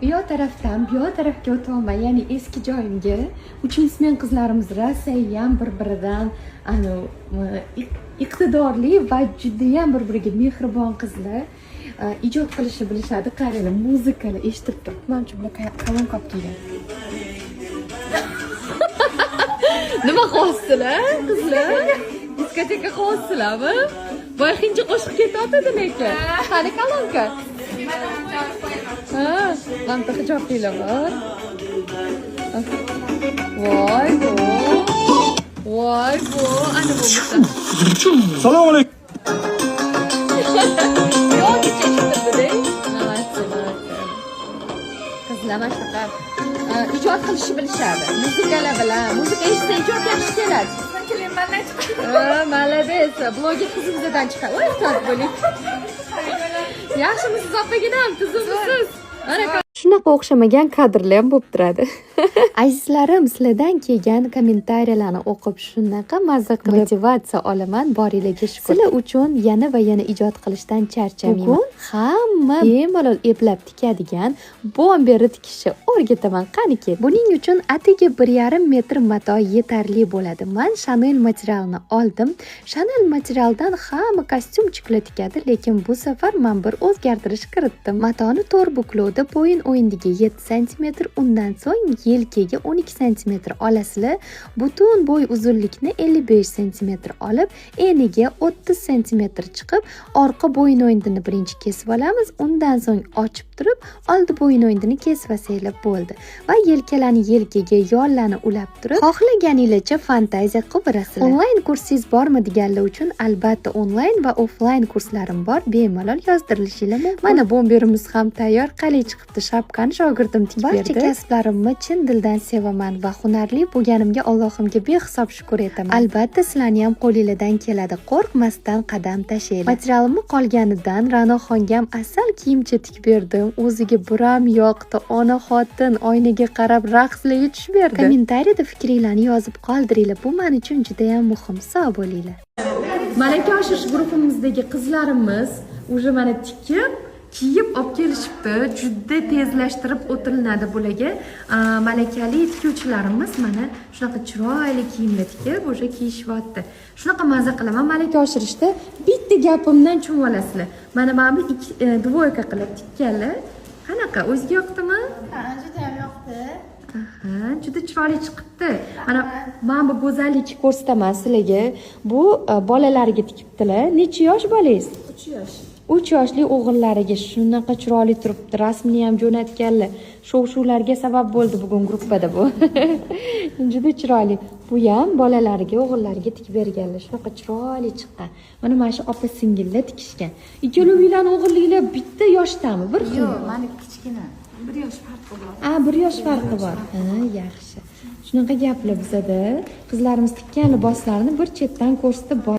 U yoq tarafdan bu yoq tarafga o'tyapman, ya'ni eski joyimga. Uchinchi smen qizlarimiz rosayam bir biridan iqtidorli va judayam bir biriga mehribon qizlar. Ijod qilishni bilishadi. Qaranglar, muzikalar eshitilib turibdi. Manimcha, bular kolonka olib kelgan. Nima qilyapsizlar, qizlar? Diskoteka qilyapsizlarmi? Boya hindcha qo'shiq ketyotidi lekin. Qani kolonka? Ha, mana bitta hijobliklar bor. Voy bu. Voy bu, ana bo'lmasa. Salom alaykum. Yo'q, eshitildi-da. Молодцы, молодцы. Qizlar mana shunaqa ijod qilishni bilishadi. Muzikalar bilan, muzika eshitsa, ijod yaxshi keladi. Ha, молодец. Bloger qizimizdan chiqadi. Voy, ehtiyot bo'ling. Yaxshimisiz, opaginam? Tuzukmisiz? Mana shunaqa o'xshamagan kadrlar ham bo'lib turadi. Azizlarim, sizlardan kelgan kommentariyalarni o'qib, shunaqa mazza qilib motivatsiya olaman. Boringlarga shukur. Sizlar uchun yana va yana ijod qilishdan charchamayman. Bugun hamma bemalol eplab tikadigan bomberi tikishni o'rgataman. Qani ket. Buning uchun atigi 1,5 metr mato yetarli bo'ladi. Man Chanel materialini oldim. Chanel materialdan hamma костюмчик lar tikadi, lekin bu safar man bir o'zgartirish kiritdim. Matoni to'rt buklovda bo'yin o'yindiga 7 santimetr, undan so'ng yelkaga 12 santimetr olasizlar. Butun bo'y uzunlikni 55 santimetr olib, eniga 30 santimetr chiqib, orqa bo'yin o'yindini birinchi kesib olamiz. Undan so'ng ochib turib, oldi bo'yin o'yindini kesib olsanglar bo'ldi. Va yelkalarni yelkaga, yollarni ulab turib, xohlaganinglarcha fantaziya qilib berasizlar. Onlayn kursingiz bormi deganlar uchun, albatta, onlayn va offlayn kurslarim bor, bemalol yozdirilishinglar mumkin. Mana bomberimiz ham tayyor. Qalay chiqibdi? Shapkani shogirdim tikib berdi. Barcha kasblarimni chin dildan sevaman va hunarli bo'lganimga Allohimga behisob shukur etaman. Albatta, sizlarni ham qo'linglardan keladi. Qo'rqmasdan qadam tashlanglar. Materialimni qolganidan Ra'noxonga ham asal kiyimcha tikib berdim. O'ziga biram yoqdi. Ona xotin oynaga qarab raqslarga tushib berdi. Kommentariyada fikringlarni yozib qoldiringlar. Bu men uchun juda ham muhim. Sog' bo'linglar. Malaka oshirish guruhimizdagi qizlarimiz уже mana tikib, kiyib olib kelishibdi. Juda tezlashtirib o'tilinadi bularga. Malakali tikuvchilarimiz mana shunaqa chiroyli kiyimlar tikib, уже kiyishyapti. Shunaqa maza qilaman malaka oshirishda, bitta gapimdan tushunib olasizlar. Mana bu ikki двойка qilib tikkanlar. Qanaqa, o'ziga yoqdimi? Ha, judayam yoqdi. Aha, juda chiroyli chiqibdi. Mana bu go'zallikni ko'rsataman sizlarga. Bu bolalariga tikibdilar. Necha yosh bolangiz? 3 yosh. 3 yoshli o'g'illariga shunaqa chiroyli turibdi. Rasmini ham jo'natganlar. Shov shuvlarga sabab bo'ldi bugun gruppada bu. Juda chiroyli. Bu ham bolalariga, o'g'illariga tikib berganlar. Shunaqa chiroyli chiqqan. Mana shu opa singillar tikishgan. Ikkalovinglarni o'g'illiklar bitta yoshdami? Bir xil? Yo'q, maniki kichkina. 1 yosh farqi bor. A, 1 yosh farqi bor. Ha, yaxshi. Shunaqa gaplar bizada. Qizlarimiz tikkan liboslarni bir chetdan ko'rsatib bor.